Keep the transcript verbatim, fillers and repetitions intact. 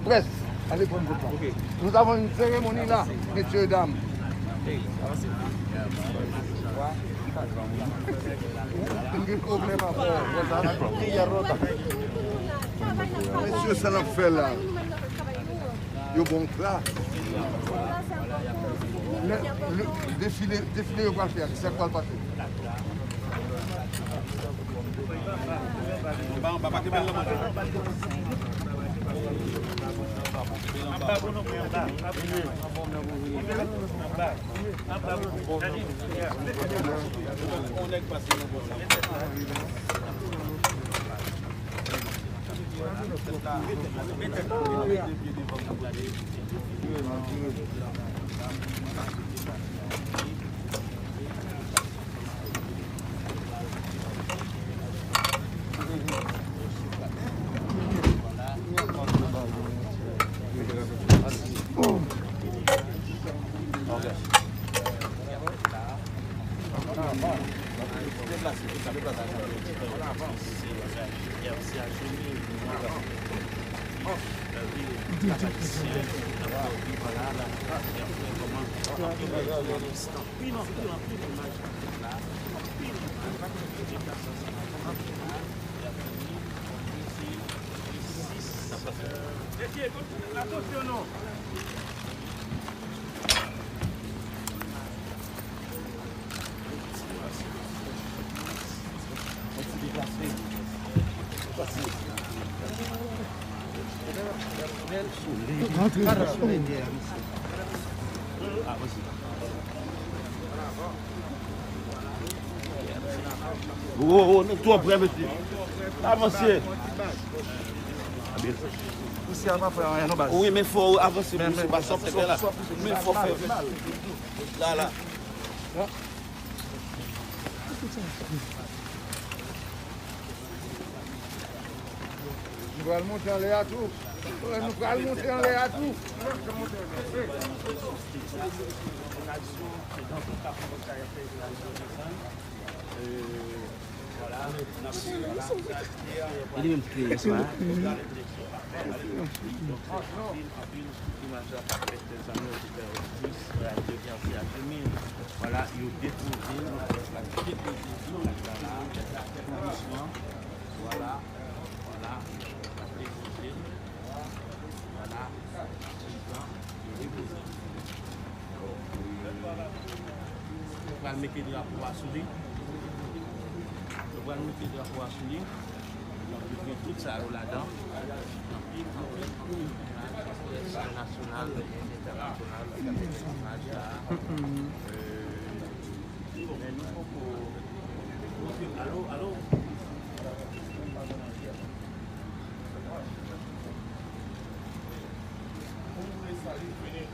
Près, ale pran vòt la. Nous avons une cérémonie là, messieurs et dames. N gen pwoblèm ankò. Mesye, sa n ap fè la? Yo bon klas. Le, le, defile, defile yo pral fè a, ki sa k pral pase? Anba, anba, pa kenbe l nan men. Anba, bon, non, anba. Anba. Anba. Anba. On nèg pase nan bò sa. Wo, wo, nou twò prè, mesye. Avanse. Misye a pa fè anyen non, baz. Wi, men fò w avanse plis, ou pa sa w fè la. Men fò w fè la, la. Nou pral monte anlè a tou. Nou pral monte anlè a tou. Li menm ki kreye sa. Imaj la pa fèt zanmi yo te fè otis, radyo Erse a de mil. Vwala, yo depoze, yo depoze imaj la la, dousman. Vwala, vwala, depoze. Vwala, yo depoze. Nou pral mete drapo a sou li. Nou pral mete drapo a sou li. Donk, yo gen tout sa yo ladan. Anpil, anpil, anpil imaj, nasyonal, entènasyonal, imaj la. Euh, men nou poko. Alo, alo. Pou mwen, sa li vini.